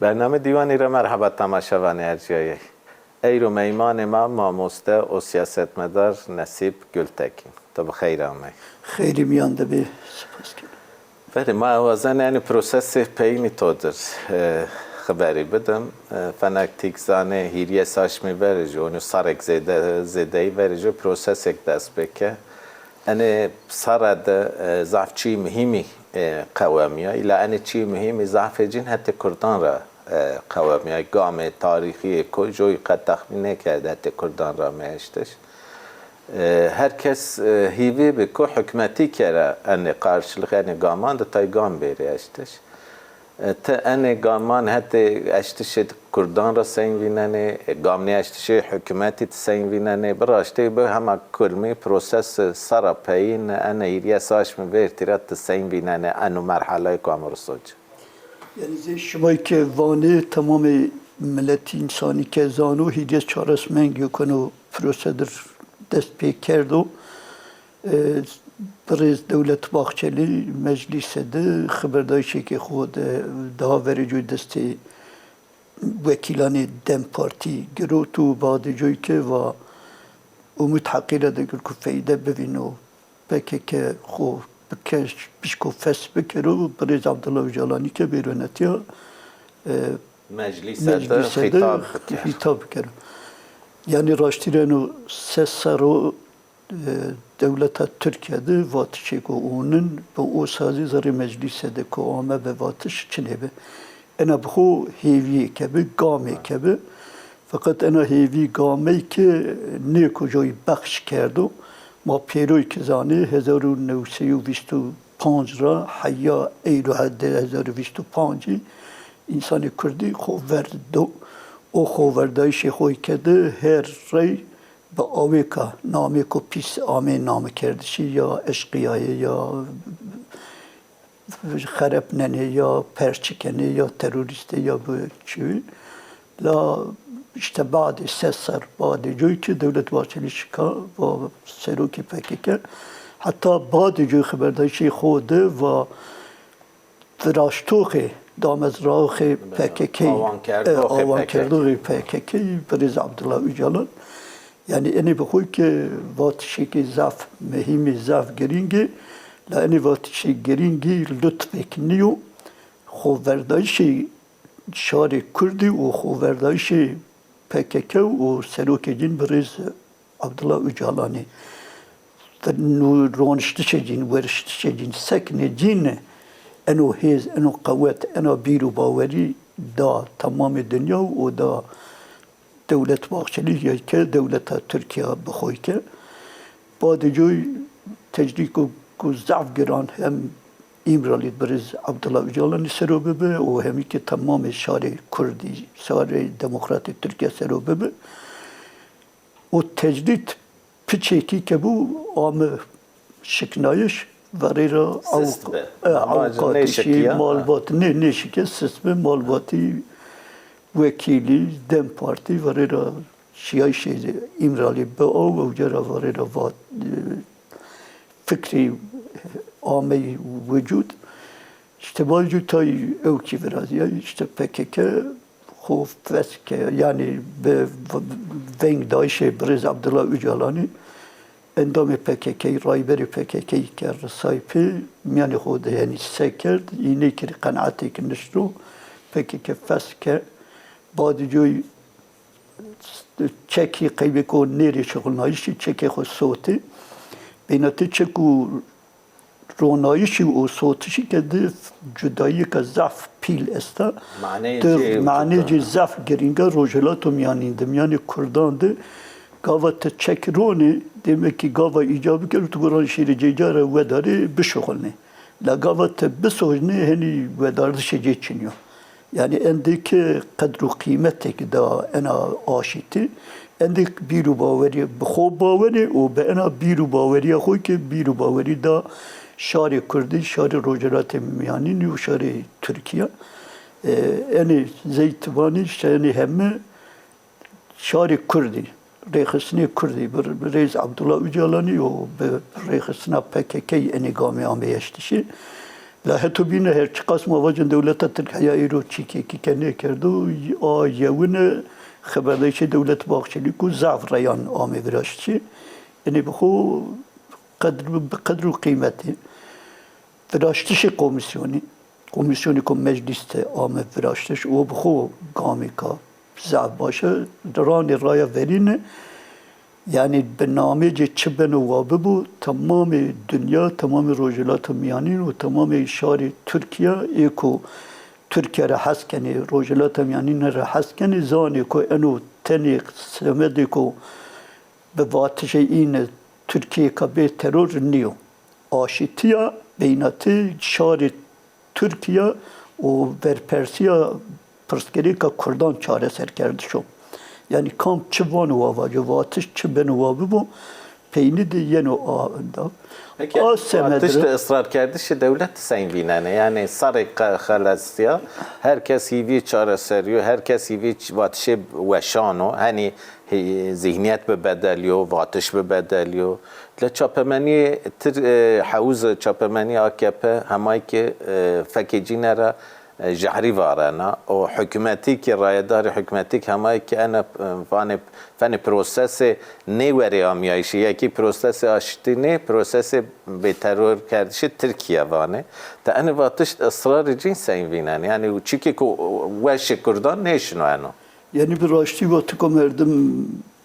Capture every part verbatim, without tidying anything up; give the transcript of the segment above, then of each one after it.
Bername Dîwanî ra merheba temaşevanê ercîyayey. Eyro meymanê ma mamoste û sîyasetmedar Nesîb Gultekîn. To bi xeyr amey. Xeyrî mîyan de bê, spas kena. Belê, ma wazenê enê prosesê peyînî to dir, e, xeberî bidim. E, fenek tîk zanê hîrîye saşmî verê jû, onî sarek zêde, zêdeyî verê jû prosesêk dest pê ke. Enê sare de, e, zaf çî muhîmî, e, qewemîya. Îla enê çî muhîmî zafê cîn hetê kurdan ra, e, qewemîya. Gamê tarîxî yê ko joyî qet texmîn nêkerdê hetê kurdan ra meeştiş. E, her kes, e, hîvî bi ku hukmetî kera enê qarşilix, enê gaman de tay gam bêrê eştiş. E, ti enê gaman hetê eştişê kurdan ra seyn vînenê, e, gam nêeştişê hukûmetî ti seyn vînenê? Bi raştî bi hema kulmî proses sara peyîn ene hîrîye saşmî vêrtî ra ti seyn vînenê eno merhaleyê ku amo riso ci? Yanî zê şimay ke vanê temamê miletî însanî ke zano hîrîye çares mengî yo ku eno prose dir dest pê kerdo. E, birêz Dewlet Bahçelî meclîse de xeberdayîşêkê xo de daha verê coy destê wekîlanê DEM Partî girot û badê coy ke va umut heqîre de gir ku feyde bivîno, PKK xo bikeş, pişko fes bikero, birêz Abdullah Ocalanî ke bêro netiya, e, Meclîse de meclîse de xîtab bikero. Xîtab bikero. Yanî raştî ra eno se serr o e, dewleta Tirkîya de vatişêko onin bi o sazî zerrê meclîse de ku ame bi vatiş çinê bi. Ena bi xo hêvîyêke bi, gamêke bi. Feqet ena hêvî gameyke nê ku coyî bexş kerdo. Ma pêroyî ki zanê hezar û new sey û vîst û panc ra heya eyro hede hezar û vîst û pancî însanê kurdî xo ver do. O xoverdayîşê xo ke de her rey bi awêka namêko pîs amê namekerdişî ya eşqîyayê ya xerepnenê ya perçikenê ya terorîstê ya bi çiwî. La îşte badê se serr badê coy ki Dewlet Bahçelî şika va serokê PKK, heta badê coy xeberdayîşê xo de va viraştoxê, damezraoxê PKK, awankerdoxê, e, awankerdoxê PKK, birêz Abdullah Ocalan. Yanî enê bi xo ke vatişêkê zaf muhîmî, zaf girîngî, la enê vatişê girîngî lutfêk nîyo. Xoverdayîşê şarê kurdî û xoverdayîşê PKK û serokê cîn birêz Abdullah Ocalanî. Nû roniştişê cîn, weriştişê cîn, seknê cîn eno hêz, eno qewet, ena bîr û bawerî da temamê dinya û da Dewlet Bahçelî ya ke dewleta Tirkîya bi xo ke. Badê coy tecrîko ku zaf giran hem Îmralî birêz Abdullah Ocalanî sero bibi û hemî ki temamê şarê kurdî, şarê demokratê Tirkîya sero bibi. O tecrîd piçêkî ke bû ame şiknayîş, verê ra sist bi. E, awqatişî, malbat nê, nêşike, sist bi, malbatî, wekîlî, DEM Partî, verê ra şiyayîşê Îmralî bi aw, ewca ra verê ra va, e, fikrî ameyî wicûd. Îşte bacû tay ewkî virazîyayî, îşte PKK xo fes ke, yanî bi v-, veng dayîşê birêz Abdullah Ocalanî, endamê PKKyî, rayberê PKKyî ke risay pê, mîyanê xo de yanî se kerd, î nêkirî qenaetêk nişt ro, PKK fes ke, badê coy çekî qeybêko nêrê şixulnayîşî, çekê xo sotê. Bênatê çek û ronayîşî û sotişî ke di cudayîyêka zaf pîl esta. Maneyê cê maneyê cê zaf girîng a, Rojhelato Mîyanîn de, mîyanê kurdan de gava ti çek ronê, demek ki gava îcab bikero, tu guran şêrê cê ca ra wedarê bişuxulnê. La gava ti bisojnê, henî wedardişê cê çinî yo. Yanî endê ke qedr û qîmetêk da ena aşîtî, endê bîr û bawerî bi xo bawerî û bi ena bîr û bawerîya xo ke bîr û bawerî da şarê kurdî, şarê Rojhilatê Mîyanînî û şarê Tirkîya. E, enê zeytivanî, işte enê heme şarê kurdî, rêxistinê kurdî bi, bi rêz Abdullah Ocalanî û bi rêxistina PKKyî enê gamê amê eştişî. La heto bîne her çiqas ma vacin dewleta Tirk heya êro çîkêkî ke nêkerdo, a yewine xeberdayîşê dewlet Baxçelî ku zaf reyan amê viraştişî. Enê bi xo qedr, bi qedr û qîmetî viraştişê komîsyonî, komîsyonî ku meclîs de ame viraştiş, o bi xo gamêka zaf baş e, ranê raya verîne. Yanî bi namê ci çi beno wa bibo, temamê dinya, temamê Rojhilata Mîyanîn û temamê şarê Tirkîya ê ku Tirkîya ra hes kenê, Rojhilata Mîyanîne ra hes kenê, zanê ku eno tenê semedê ku bi vatişê îne Tirkîyêka bê teror nîyo. Aşîtîya beynatê şarê Tirkîya û verpersîya pirsgirêka kurdan çareserkerdiş o. Yanî kam çi vano wa vaco, vatiş çi beno wa bibo, peynî de yeno a enda. Peki, a semed ra vatişte israrkerdişê dewlet sey vînenê? Yanî sarê qe-, xelesîya, her kes hîvî çareserî yo, her kes hîvî ç-, vatişê weşan o. Henî hî-, zîhnîyet bibedelîyo, vatiş bibedelîyo. La çapemenîyê Tir-, e, hewz çapemenî A K P hemay ke, e, fekê cîne ra, e, jehrî varena û hukûmetî ke rayedarê hukûmetî ke hemay ke ene, e, vanê, fenê prosesê nêwerêamîyayîşî, yekî prosesê aştî nê, prosesê bêterorkerdişê Tirkîye vanê. Ti enê vatiş israrê cîn sey vînenê? Yanî çîkê ku weşê kurdan nêşino eno. Yanî bi raştî wextêko merdim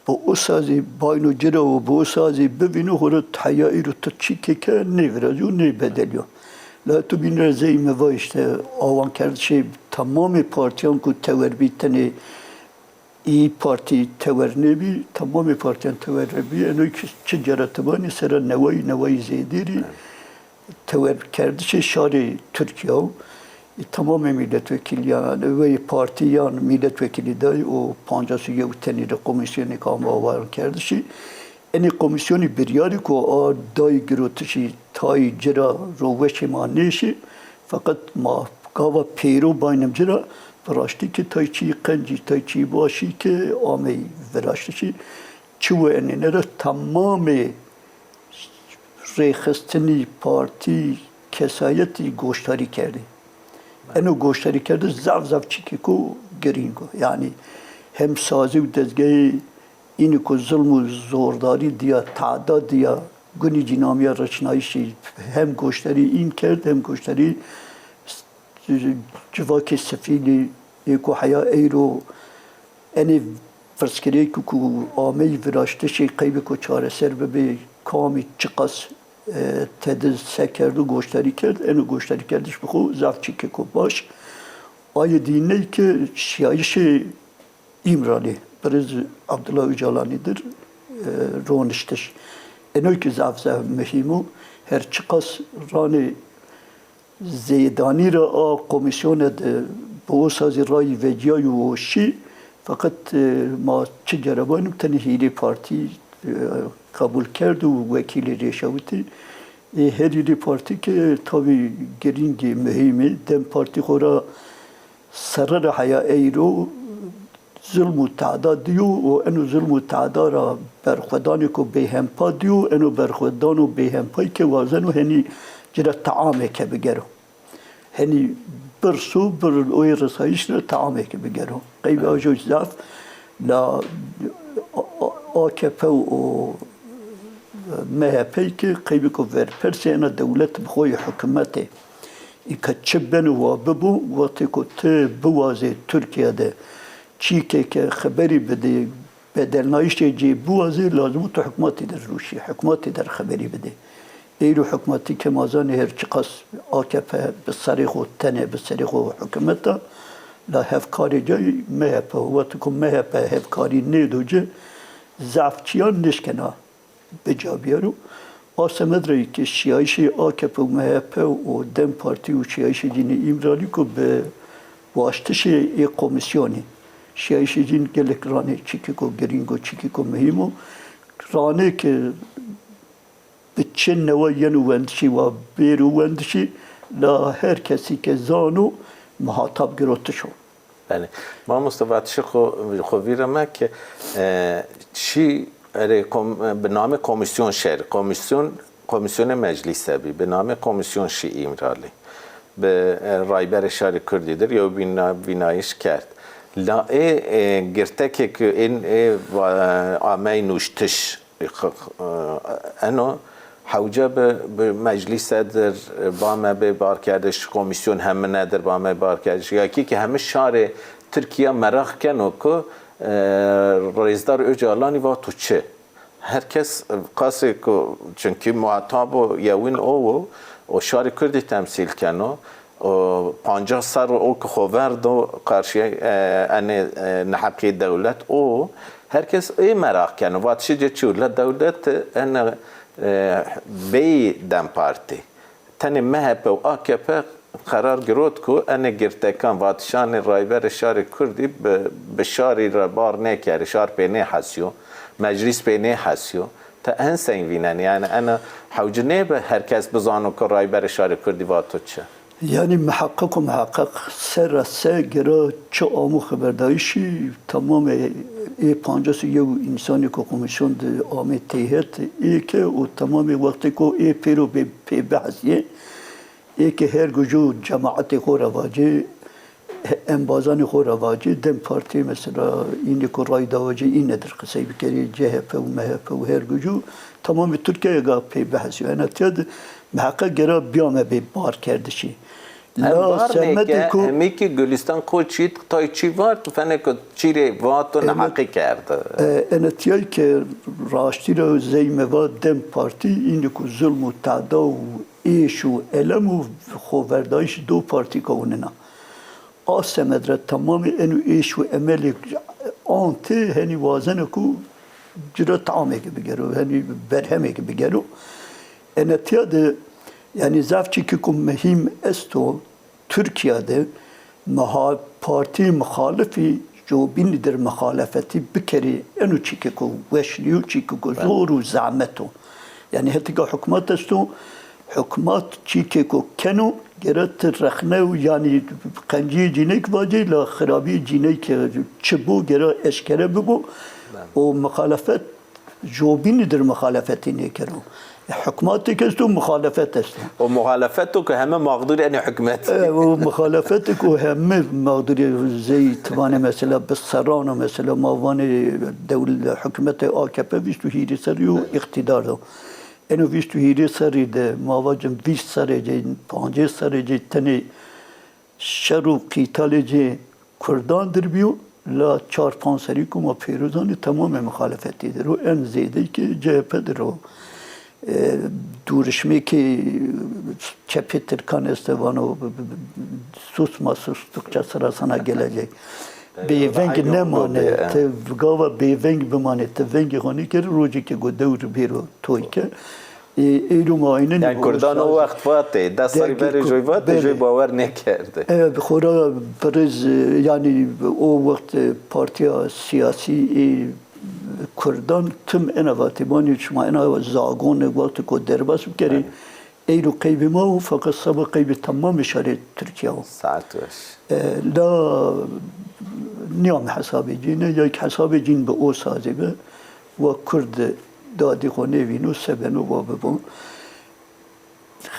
bi o sazî bayno ci ra û bi o sazî bivîno, xo ra heya îro tu çîkêke nêvirazîyo, nêbedelîyo. La tu bîne ra zey mi va îşte awankerdişê temamê partîyan ku tewer bî, tenê İYİ Partî tewer nêbî, temamê partîyan tewer bî. Eno kî çi cara ti vanî, sera newayî, newayî zêdî rî tewerkerdişê şarê Tirkîya û, e, temamê mîletwekîlîyan, wey partîyan mîletwekîlî day û pancas û yew tenî de komîsyonêk ame awankerdişî. Enê komîsyonî biryarêko a day girotişî, tayî ci ra ro weşê ma nêşî, feqet ma gava pêro baynim ci ra, bi raştî kî tay çîyê qencî, tay çîyê başî ke amey viraştişî, çi û enêne ra temamê rêxistinî, partî, kesayetî goşdarî kerdî. Eno goşdarîkerdiş zaf zaf çîkêko girîng o. Yanî hem sazî û dezgehê înî ku zilm û zordarî dîya, teda dîya, gunî cîn amîya reşnayîşî, hem goşdarî în kerd, hem goşdarî civakê sifîlî ê ku heya eyro enê pirsgirêk ku ameyî viraştişê qeybêko çareser bibê, kamî çiqas, e, tedi se kerdo, goşdarî kerd, eno goşdarîkerdiş bi xo zaf çîkêko baş. Ayê dî ney ke şiyayîşê Îmralî, Birêz Abdullah Ocalanî dir, e, roniştiş. Eno kî zaf zaf muhîm o. Her çiqas ranê zêdanî ra a komîsyone de bi o sazî rayî vecîyayo û şî, feqet, e, ma çi cara baynim tenê hîrê partî, e, qebul kerd û wekîlî rê şewitî. Ê herî rê partî ke tabî girîngê, muhîmê, DEM Partî xo ra serre ra heya eyro zilm û teda dîyo û eno zilm û teda ra berxwedanêko bêhempa dîyo, eno berxwedan û bêhempayî ke wazeno henî ci ra teamêke bigero. Henî birso, bir oyê resayîş ra teamêke bigero. Qeybê ajo zaf la A K P û M H P kî qeybêko verpersê ena dewlet bi xo yê hukûmetê. Îka çi beno wa bibo, wextêko ti biwazê Tirkîya de çîkêke xeberî bidê, bedelnayîşê cê biwazê, lazim o tu hukmatî der rûşî, hukmatî der xeberî bidê. Eyro hukmatî ke ma zanê her çiqas A K P bi serê xo tenê, bi serê xo hukûmet a, la hevkarê cayî M H P o. Wextêko M H P hevkarî nêdo ci, zaf çîyan nêşkena bi ca bîyaro. A semed ra yê ke şiyayîşê A K P û M H P û DEM Partî û şiyayîşê cînê Îmralî ku bi waştişê ê komîsyonî, şiyayîşê cîn gelek ranê çîkêko girîng o, çîkêko muhîm o. Ranê ke bi çi newe yeno wendişî wa bêro wendişî, la her kesî ke zano muhatab girotiş o. Belê. Mamoste, vatişê xo, xo vîra me ke, e, şî erê kom-, bi namê komîsyon şer, komîsyon, komîsyonê meclîse bî, bi namê komîsyon şî Îmralî. bi, e, Rayberê Şarê Kurdî dir yew vîna-, vînayîş kerd. La ê, e, girtekê ke ên ê va-, amey nuştiş, e, x-, e, eno hewce bi, bi meclîse dir, e, bame bê barkerdiş, komîsyon hemine dir bame barkerdiş. Ya kî ke heme şarê Tirkîya meraq keno ku, e, Rêzdar Ocalanî vato çi? Her kes, e, qasê ku, çunkî muhatabo yewin o wo, o şarê Kurdî temsîl keno, o pancas serr o ku xo verdo qarşîya, e, enê, e, neheqîyê dewlet o, her kes ê meraq keno, vatişê ci çi yo? La dewlet, e, ene, e, bêyî DEM Partî. Tenê M H P û A K P qerar girot ku enê girtekan, vatişanê Rayberê Şarê Kurdî bi, bi şarî re bar nêkerê, şar pê nêhesîyo, meclîs pê nêhesîyo. Ti en seng vînenî? Yanî ena hewci nêbi her kes bizano ku Rayberê Şarê Kurdî vato çi? Yanî miheqeq û miheqeq serra se gera çi amo xeberdayîşî, temamê ê pancas û yew însanê ku komîsyon de amê têhet, ê ke û temamê wextê ku ê pêro bê pê behsîyê, ê ke her gucu cemaetê xo ra vacê, embazanê xo ra vacê, DEM Partî mesela, înê ku ray da vacê, îne dir qisey bikerê, C H P û M H P û her gucu, temamê Tirkîya ga pê behsîyo. Ena tîya de miheqeq gera bîyame bê barkerdişî. Hem la semedê ku hemî kî Gulistan Koçît tay çî vart, fenê ku çî rê vato neheqî kerde. E, ena tîyay ke raştî ra zey mi va DEM Partî, înê ku zulm û teda û êş û elem û xoverdayîşî do partî ka winena. A semed ra temamê eno êş û emelê antê henî wazena ku ci ra tamêke bigero, henî berhemêke bigero. Ena tîya de, yanî zaf çîkê ku muhîm esto, Tirkîya de miha-, partî mixalifî jobînî dir mixalefetî bikerê, eno çîkê ku weş nîyo, çîkê ku zor û zehmet o. Yanî hetîka hukmat esto, hukmat çîkê ku keno, gere ti rexne û yanî qencîyê cîneyk vacê, la xirabîyê cîneyke çi bo, gere eşkere bibo. Û mixalefet jobînî dir mixalefetî nêkero. Hukmatêk esto, mixalefet esto. O mixalefet o ke heme mağdurî enê hukmet. E, o mixalefet o ke heme mağdurî zey ti vanê mesela bi serran o, mesela ma vanê dewl-, hukmetê A K P vîst û hîrê serrî yo îqtîdar do. Eno vîst û hîrê serrî de ma vacim vîst serrê cê, pancês serrê cê tenê şer û qîtalê cê kurdan dir bîyo, la çar panc serî ku ma pêro zanê temamê mixalefetî dir o, en zêdeyke C H P dir o. E, dûrişmêkê çepê tirkan este vano, susma sustukça sıra sana gelecek. Bêveng nemane, ti gava bêveng bimanê, ti vengê xo nêkerî, rocêke go dewr bêro toyke. Ê, êro ma aynenî. Yanî kurdan o wext vatê, des serî berê joy vatê, joy bawer nêkerdê. Evet, xora birêz, e, yanî o wext, e, partîya sîyasî ê kurdan tim ena vatê, vanî şima ena zagon wextê ku derbas bikerê, eyro qeybê ma û feqet seba qeybê temamê şarê Tirkîya o. Saet weş. E, la nîyame hesabê cîne, ya ki hesabê cîn bi o sazê bi, wa kurd dadî xo nêvîno, se beno wa bibo.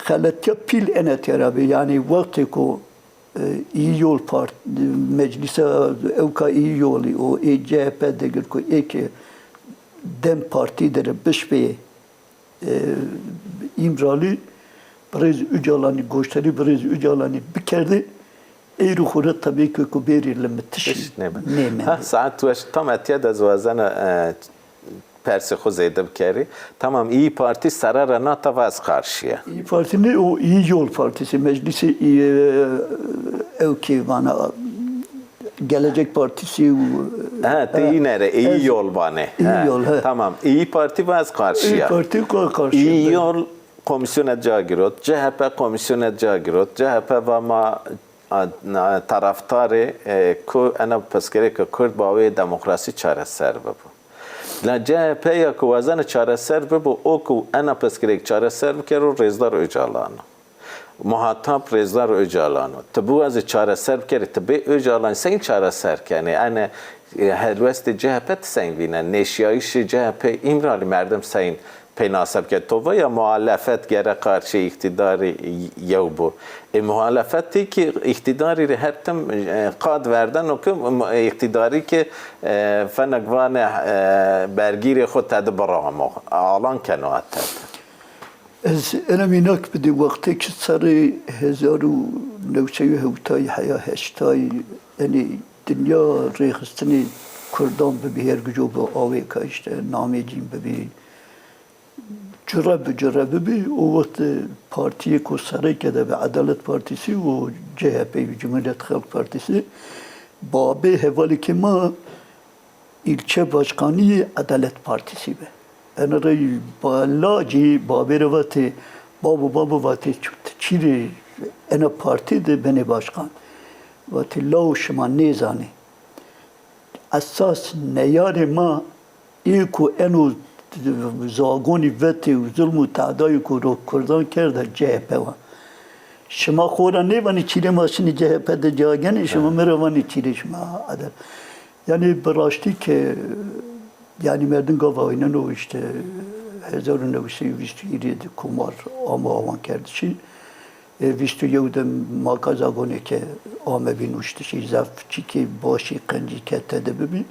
Xeletîya pîl ena tîya ra bî. Yanî wextê ku, e, Îyî Yol Part-, Meclîsa ewka Îyî Yolî û ê C H P digir ku ê ke DEM Partî dir bişbê, e, Îmralî, birêz Ocalanî, goştarî birêz Ocalanî bikerdê, eyro xo ra tebî ke ku bêrî limitişî nêmend. Ha, saet weş, tam etya de ez wazena, e, persê xo zêde bikerî. Tamam, İYİ Parti serra ra na ta va ez qarşî ya. İYİ Parti nê, o İYİ Yol Partisi, Meclisê İYİ, e, ewkê vana, Gelecek Partisi û, ha, ti îne rê, İYİ Yol vanê. İYİ Yol, he. Tamam, İYİ Parti va ez qarşî ya. İYİ Parti qarşî ya. İYİ Yol komîsyone ca girot, C H P komîsyone ca girot, C H P va ma a, a, taraftarê, e, ku ena pirsgirêka Kurd bi awê demokrasî çareser bibo. La C H P ya ku wazena çareser bibo, o ku ena pirsgirêk çareser bikero Rêzdar Ocalan o. Muhatab Rêzdar Ocalan o. Ti biwazê çareser bikerê, ti bê Ocalan sey çareser kenê? Ene, e, helwestê C H P ti sey vînenê? Nêşîyayîşê C H P Îmralî merdim sey pênase bike. To va ya muhalefet gere qarşê îqtîdarî yew bo. Ê muhalefetî kî îqtîdarî rê her tim, e, qad verdeno ke mu-, îqtîdarî kî, e, fenek vanê, e, bergîrê xo tedi biramo. Alan keno a tedi. Ez ena mînak bidî wextê ki serrê hezar û new sey û hewtay heya heştay, enê dinya rêxistinê kurdan bibî, her guco bi awêka îşte namê cîn bibî, cure bi cure bibî, o wext partiyêko sereke de bi Edalet Partîsî û C H P, Cumhuriyet Halk Partisi, babê hevalêkê ma îlçe başkanî yê Edalet Partîsî bi. Ena rey ba-, lacî babê rê vatê, babo, babo, vatê, çi, ti çî rê ena partî de benê başkan? Vatê, lawo şima nêzanê. Esas neyarê ma ê ku eno zagonî vetê û zulm û tedayê ku ro kurdan kerde C H P wa. Şima xo ra nêvanê çîrê ma şinê C H P de ca genê, şima mi ra vanê çîrê şima eder. Yanî bi raştî ke, yanî merdim gava ayneno îşte hezar û new sey û vîst û hîrê de komar amo awankerdişî. E, vîst û yew de maka zagonê ke ame bî nuştişî, zaf çîkê başî, qencî ke tede bibî.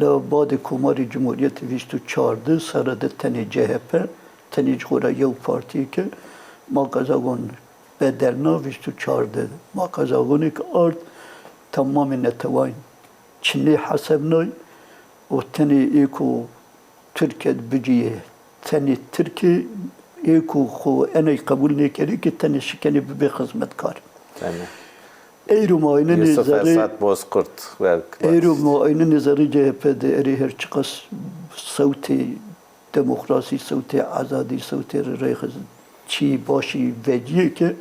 La badê komarê Cumhuriyetê vîst û çar de serre de tenê C H P, tenê ci xo ra yew partîyê ke maka zagon bedelna, vîst û çar de maka zagonêk ard, temamê netewayîn çinê hesebnay û tenê ê ku Tirke de bicîyê, tenê Tirkî ê ku xo enay qebul nêkerê ki tenê şikenê bibê xizmetkar. Tene. Eyro ma aynenê Yusuf zerrê, Esat Bozkurt, welk eyro ma aynenê zerrê C H P de erê her çiqas sewtê demokrasî, sewtê azadî, sewtê rêxist çî başî vecîyê ke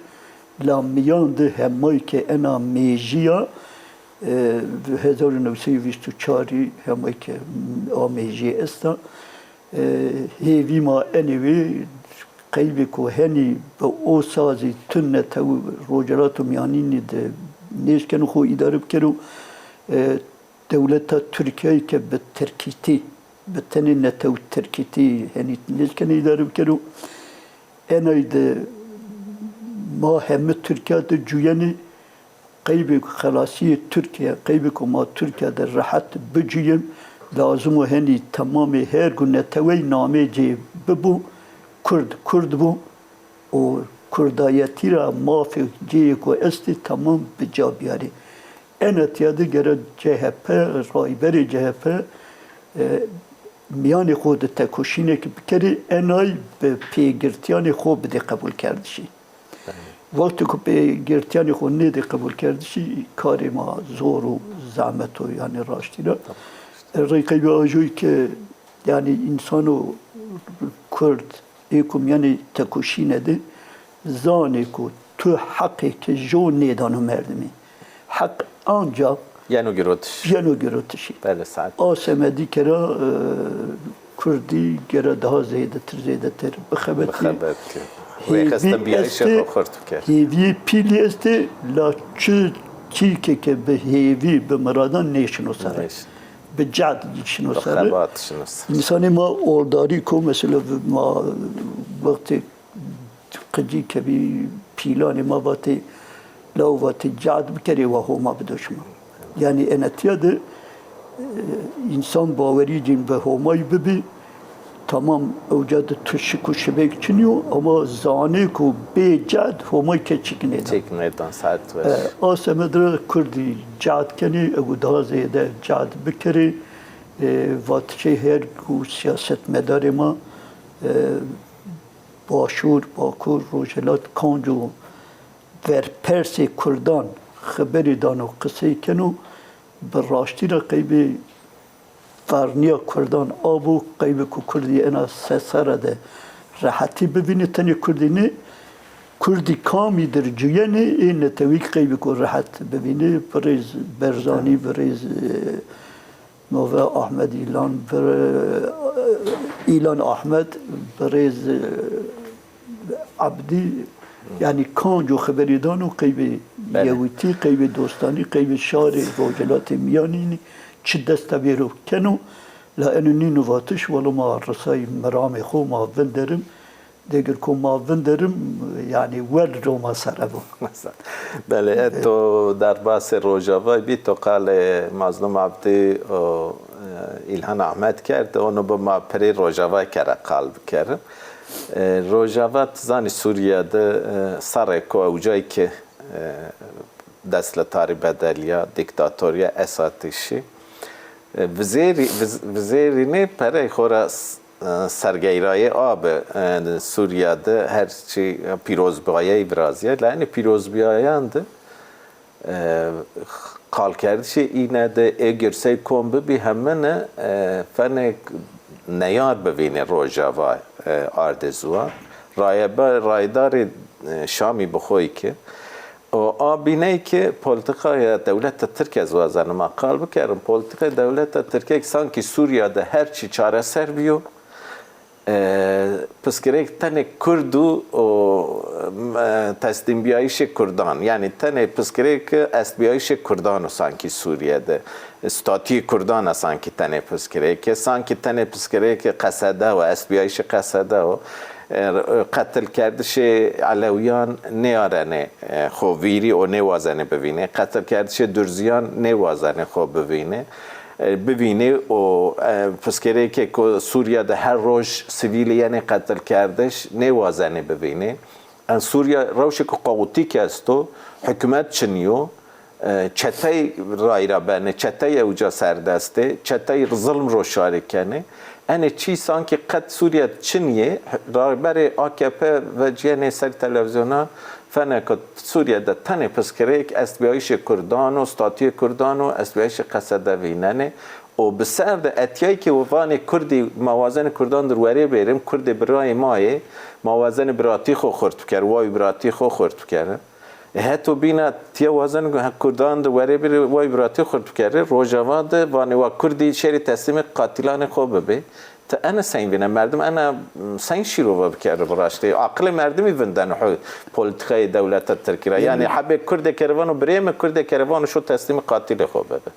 la mîyan de hemay ke ena mêjîya, e, hezar û new sey û vîst û çarî hemay ke a mêjîyê esta, e, hêvî ma enê wê qeybê ku henî bi o sazî tu netew Rojhelato Mîyanînî de nêşkeno xo îdare bikero, e, dewleta Tirkîyayî ke bi tirkîtî, bi tenê netew tirkîtî henî nêşkenê îdare bikero. Enay de ma heme Tirkîya de cuyenê qeybê ku xelasîyê Tirkîya, qeybê ku ma Tirkîya de rehet bicuyên, lazim o henî temamê her gu netewey namê cê bibo, Kurd, Kurd bo û kurdayetî ra mafê cêyê ku estê temam bi ca biyarê. Ena tîya de gere C H P, rayberê C H P, e, mîyanê xo de tekoşînek bikerê, enay bi pêgirtîyanê xo bidê qebulkerdişî. Wextê ku pêgirtîyanê xo nêdê qebulkerdişî, karê ma zor û zehmet o, yanî raştî ra. Rey qeybê ajoyî ke, yanî însano Kurd, ê ku mîyanê tekoşîne de, zanê ku tu heqê ke jo nêdano merdimî. Heq ancax yeno girotişî. Yeno girotişî. Belê, saet. A semedî ke ra, e, Kurdî gere daha zêdetir, zêdetir bixebetî. Bixebetî. Hêvî estê, xurt bike. Hêvîyê pîlî estê, la çi çîkê ke bi hêvî, bi miradan nêşino sere. Nêşino. Bi cehd şino sere. Bi xebat şino sere. Însanê ma oldarî ko, mesela ma wextê qicî ke bî pîlanê ma vatê, law vatê cehd bikerê wa Homa bido şima. Yanî ena tîya de, e, însan bawerî cîn bi Homayî bibî, tamam ewca de tu şik û şibek çinî yo, ama zanê ku bê cehd Homayî ke çîk nêdan. Çîk nêdan, saet weş. E, a semed ra Kurdî cehd kenê, egu daha zêde cehd bikerê, e, vatişê her ku siyasetmedarê ma, e, Başûr, Bakur, Rojhelat, kanco verpersê kurdan xeberî dano, qisey keno, bi raştî ra qeybê vernîya kurdan a bo, qeybê ku kurdî ena se serre de rehetî bivînê, tenê kurdî nê, kurdî kamî dir cuyenê, ê netewî qeybê ku rehet bivînê, birêz Berzanî, birêz, e, Nove Ahmed Îlan, bir, Îlan Ahmed, birêz, e, Ebdî, yanî kanco xeberî dano qeybê Belê. Yewitî, qeybê dostanî, qeybê şarê Rojhelatê Mîyanînî çi desta bêro keno. La eno nîno vatiş, welo ma risay miramê xo, ma vinderim, degir ko ma vinderim, yanî wel Roma sere bo. Belê, e, to derbasê Rojavay bî, to qalê Mazlum Abdî û, e, Îlhan Ahmet kerd, ono bi ma pirê Rojavay kere qal bikerim. E, Rojava, ti zanî, Sûriye de, e, serrêko ewcay ke, e, destletarî bedelîya, dîktatorîya Esad şî. E, vizêrî-, viz-, vizêrînê perey xo ra s-, e, sergeyrayê a bi, e, Sûriye de her çî pîrozbîyayey virazîyay. La enê pîrozbîyayan de, e, qalkerdişê îne de ê girsey kom bibî hemine, e, fenek neyar bivînê Rojava, e, ardê ziwan. Rayebe-, raydarê, e, Şamî bi xo yê ke. O a bîney ke polîtîkaya dewleta Tirke, ez wazenî ma qal bikerim, polîtîkaya dewleta Tirke sankî Sûriye de her çî çareser bîyo. E, piskirêk tenê Kurd û, o, e, teslîmbîyayîşê Kurdan, yanî tenê piskirêk estbîyayîşê Kurdan o sankî Sûriye de. Statuyê Kurdan a sankî tenê piskirêk, sankî tenê piskirêk Qesede o, estbîyayîşê Qesede o. E, qetilkerdişê Elewîyan nêarenê, e, xo vîrî û nêwazenê bivînê. Qetilkerdişê Durzîyan nêwazenê xo bivînê. E, bivînê û, e, piskirêkê ku Sûriye de her roj sivîlî yenê qetilkerdiş nêwazenê bivînê. En Sûriye rewşêko kaotîk esto, hikûmet çinî yo. E, çetey rayra benê, çetey ewca serdest ê, çetey zilm ro şarî kenê. Enê çî sankî qet Sûriye çinî yê, rayberê A K P vecîyenê ser televîzyonan, feneko Sûriye de tenê piskirêk estbîyayîşê Kurdan o, statuyê Kurdan o, estbîyayîşê Qesede vînenê. Û bi ser de etîyay ke vanê Kurdî, ma wazenê Kurdan dir werê bêrim, Kurdê birayê ma yê, ma wazenê biratî xo xurt bikerim, wayî biratî xo xurt bikerim. E, heto bîna tiye wazen ku Kurdan de werê bêrê, wayî biratî xurt bikerê, Rojava de vanê wa Kurdî şêrê teslîmê qatîlanê xo bibê. Ti ena seyn vîne? Merdim ena, m, seyn şîrove bikerê bi raştî? Aqilê merdimî vindeno ho polîtîkayê dewleta Tirkî ra. Yanî hebê Kurdê ke rê vano birê mi, Kurdê ke rê vano şo teslîmê qatîlê xo bibe.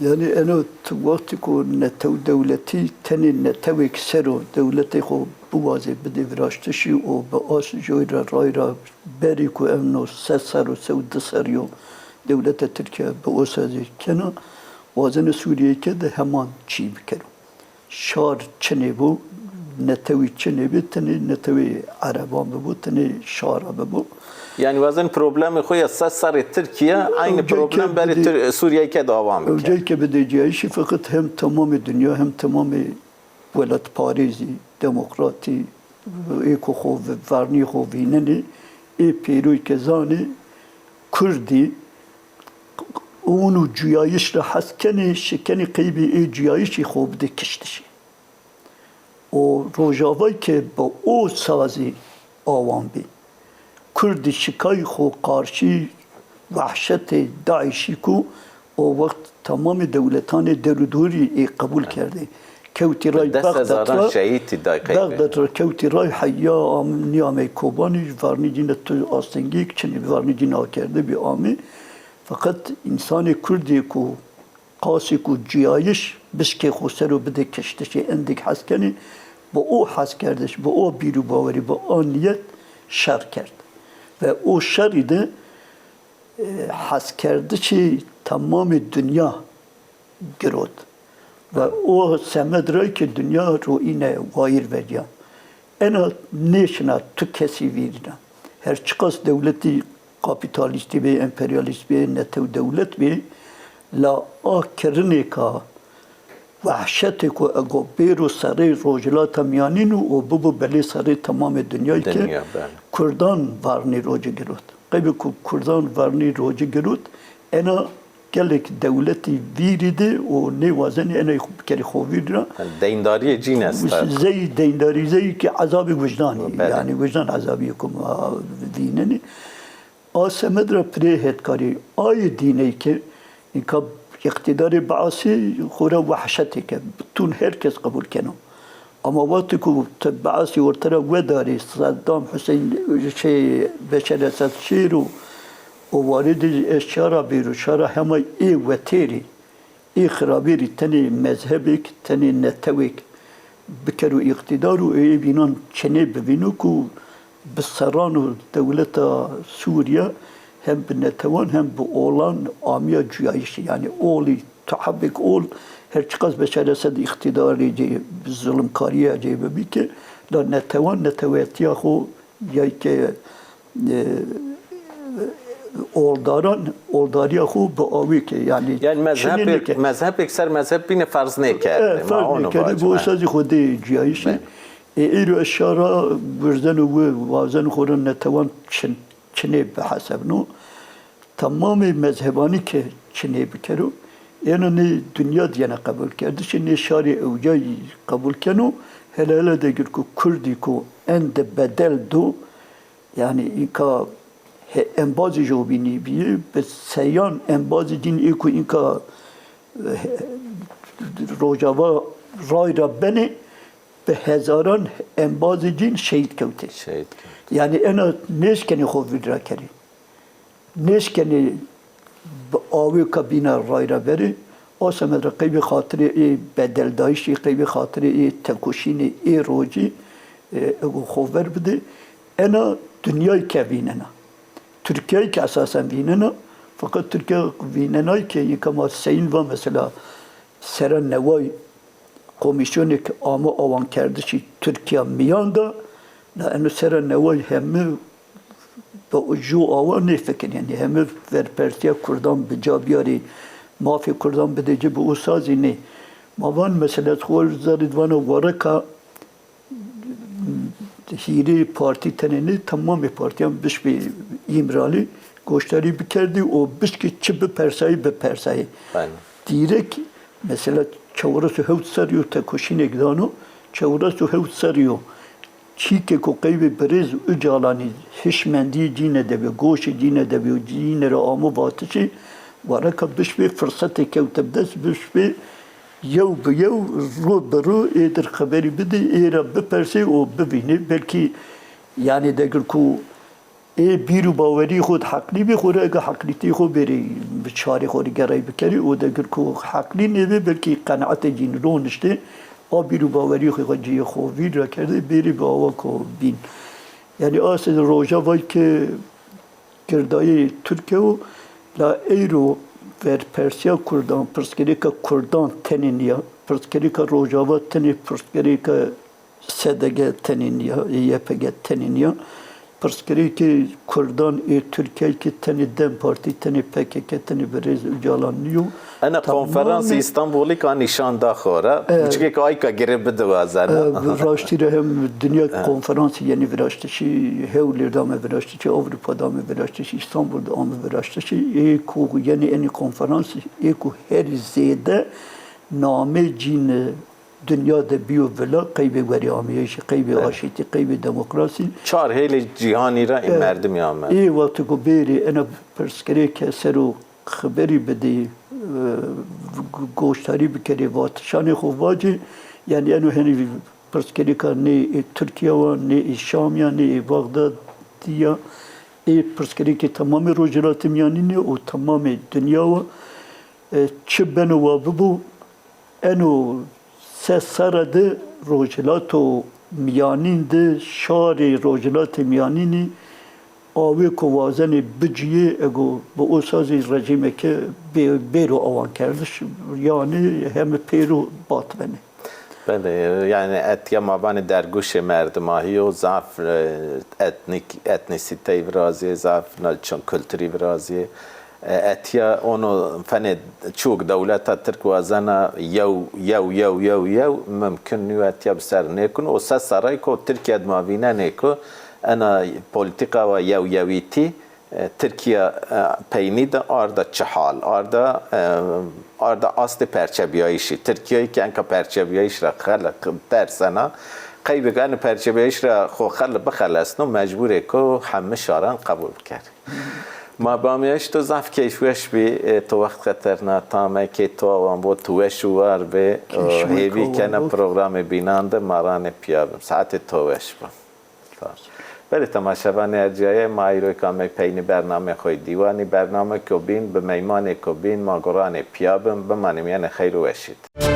Yanî eno ti wextî ku netew dewletî tenê netewêk ser o dewletê xo biwazê bidê viraştişî û bi aşt joy ra ray ra berî ku eno se serr û se û di serrî yo dewleta Tirkîya bi o sazî kena, wazenê Sûrîyeyê ke de heman çî bikero. Şar çinê bo, netewî çinê bi, tenê netewê ereban bibo, tenê şara bibo. Yanî wazen problemê xo ya se serrê Tirkîye, eynî problem berê Tir-, Sûrîyeyê ke dawam bike. Ewceyke bidê cayîşî, feqet hem temamê dinya hem temamê welatparêzî, demokratî, ê ku xo vi-, vernî xo vînenê, ê pêroyke zanê, Kurdî, ûn û cuyayîş ra hes kenê, şikenê qeybî ê cuyayîşî xo bidê kiştişî. Û Rojavayke bi o sazî awan bî. Kurdî şikay xo qarşî wehşetê DAIŞî ku o wext temamê dewletanê derûdorî ê qebûl kerdê. Kewtî ray Bexdad ra, şehîtî day qeybê. Bexdad ra kewtî ray heya am-, nîyamey Kobanî, varnî dîne tu astengîk çinê, varnî dîne akerde bî amê. Feqet însanê Kurdî ku qasê ku cuyayîş bişkê xo ser o bidê kiştişê, endêk hes kenê, bi o heskerdiş, bi o bîr û bawerî, bi a nîyet şer kerd. Ve o şerî de, e, heskerdişê temamê dinya girot. Ve o semed ra ke dinya ro îne wayîr vecîya. Ena nêşina tu kesî vîrîna. Her çiqas dewletî kapîtalîstî bê, emperyalîst bê, netew dewlet bê, la a kirinêka wehşetêko ego bêro serê Rojhilata Mîyanîn û bibo belê serê temamê dinyayî ke Kurdan varnî roci girot. Qeybê ku Kurdan varnî roci girot, ena gelek dewletî vîrî de û nêwazenî enay xo bikerî xo vîr ra. Deyndarîyê cîn esta. Zey deyndarî, zey ki ezabê wijdanî. Belê. Yanî wijdan ezabî ku ma vînenî. A semed ra pirê hetkarî ayê dîney ke înka îqtîdarê Beasî xo ra wehşetêk e. Bitûn her kes qebûl keno. Ama wextê ku ti Beasî orte ra wedarî, Seddam Huseyn, şey, Beşer Esed şêro û waridî ez şara bêro, şara hema ê wetêrî, ê xirabêrî tenê mezhebêk, tenê netewêk bikero îqtîdar û ê bînan çinê bivîno ku bi serran û dewleta Sûriye hem bi netewan hem bi olan amiya cuyayîşî. Yanî olî, tu hebêk ol her çiqas beşere sed îqtîdarê cê, zulmkarîya cê bibî ke, la netewan netewetiya xo yay ke, e, oldaran, oldarîya xo bi awê ke, yanî. Yanî çinê mezhebêk, nêke. Mezhebêk ser mezheb bîne ferz nêkerde. E, ferz nêkerde, bi o sazî xo dê cuyayîşî. Belê. E, êro ez şara gurzeno wi, wazeno xo ra netewan çin, çinê bihesebno. Temamê mezhebanî ke çinê bikero, êno nê dinya dîyene qebulkerdişî, nê şarê ewcayî qebul keno, hele hele de gir ku kurdî ku ende bedel do, yanî înka he-, embazî jo bînî bîyî, bi seyan embazî dîn ê ku înka, e, Rojava ray ra benê, bi hezaran embazî cîn şehîd kewtê. Şehîd kewtê. Yanî ena nêşkenê xo vîr ra kerê. Nêşkenê bi awêka bîna ray ra verê. O semed ra qeybê xatirê ê bedeldayîşî, qeybê xatirê ê tekoşînê ê rojî, e, ego xo ver bidê. Ena dinyayî ke vînena. Tirkîyayî ke esasen vînena. Feqet Tirkîya vînenay ke yê ke ma seyîn va mesela sera neway komîsyonêk ame awankerdişî Tirkîya mîyan de, la eno sera neway heme bi ju awa nêfikirîyenî. Heme verpersiya kurdan bi ca biyarî, mafê kurdan bidê ci, bi o sazî nê. Ma van mesela xo zerrî di vana wareka hîrê partî tenê nê, temamê partîyan bişbê Îmralî, goşdarî bikerdî û bişkî çi bipersayî, bipersayî. Aynen. Dîrek mesela çewres û hewt serrî yo tekoşînêk dano, çewres û hewt serrî yo çîkêko qeybê birêz Ocalanî hişmendîyê cîne de bî, goşê cîne de bî û cîne ra amo vatişî, wareka bişbê firsetê kewte bi dest, bişbê yew bi yew, ru bi ru ê dir xeberî bidê, ê ra bipersê û bivînê. Belkî yanî degir ku ê bîr û bawerî xo di heqlî bî, xo rê ege heqlîtî xo bêrê bi çarê xo rê gerey bikerî û degir ku heqlî nêbê, belkî qenaetê cîn roniştê, a bîr û bawerî xo cîyê xo vîr ra kerdê, bêrê bi awa ko bîn. Yanî asê Rojavay ke girdayê Tirkîya wo, la eyro verpersiya kurdan, pirsgirêka kurdan tenê nîya, pirsgirêka Rojava tenê pirsgirêka S D G tenê nîya, Y P G tenê nîya. Pirsgirêkê kurdan ê Tirkîyayî ki tenê dem Partî, tenê P K K, tenê birêz Ocalan nîyo. Ena konferansê Îstanbulî ka nîşan da xo ra. E, çikê ki ayka girê bidiwazena. E, raştî ra hem dinya konferansî yenî viraştişî, Hewlêr de ame viraştişî, Ewropa de ame viraştişî, Îstanbul de ame viraştişî. Ê ku yenî enî konferansî, ê ku herî zêde namê cîn dinya de bîyo vila qeybê werîameyişî, qeybê aşîtî, qeybê demokrasî. Çar hêlê cîhanî ra ê merdimî ame. Ê wexto ku bêrê ena pirsgirêke ser o xeberî bidê, e, goşdarî bikerê, vatişanê xo vacê, yanî eno henî pirsgirêka nê ê Tirkîya wa, nê ê Şamî ya, nê ê Bexdadî ya, ê pirsgirêkê temamê Rojhilatê Mîyanîn ê û temamê dinya wa, e, çi beno wa bibo, eno se serre de Rojhilato Mîyanîn de şarê Rojhilatê Mîyanînî awêko wazenê bicîyê, ego bi o sazî rejîmeke bê-, bêro awankerdiş, yanî heme pêro bat benê. Belê, yanî etya ma vanê dergûşê merdimahî yo, zaf, e, etnîk, etnîsîteyî virazê, zaf na-, ço-, kulturî virazê. E, etya ono fenê çûk dewleta Tirk wazena yew, yew, yew, yew, yew, mumkin nîyo etya bi ser nêkuno. O se serrayî ko Tirkîya di ma vînenê ku ena polîtîka wa yew yewîtî, e, Tirkîya, e, peynî de arda çi hal, arda, e, arda astê perçebîyayîşî. Tirkîyayî ke enka perçebîyayîş ra xelq tersena, qeybê ke eno perçebîyayîş ra xo xelq bixelesno, mecbûr ê ku heme şaran qebûl bikerê. Ma bi ameyayîş to zaf keyfweş bî, e, to wext xeterna, tamekê to awan bo, tu weş û war bê. Hêvî kena programê bînan de ma ranê pîya bim. Saetê to weş bo. Sağ ol. Belê temaşevanê ercîyaye, ma eyroyk amey peynî bernamê xo yê dîwanî. Bernameyêko bîn, bi meymanêko bîn, ma goranê pîya bin, bimanê mîyanê xeyr û weşî di.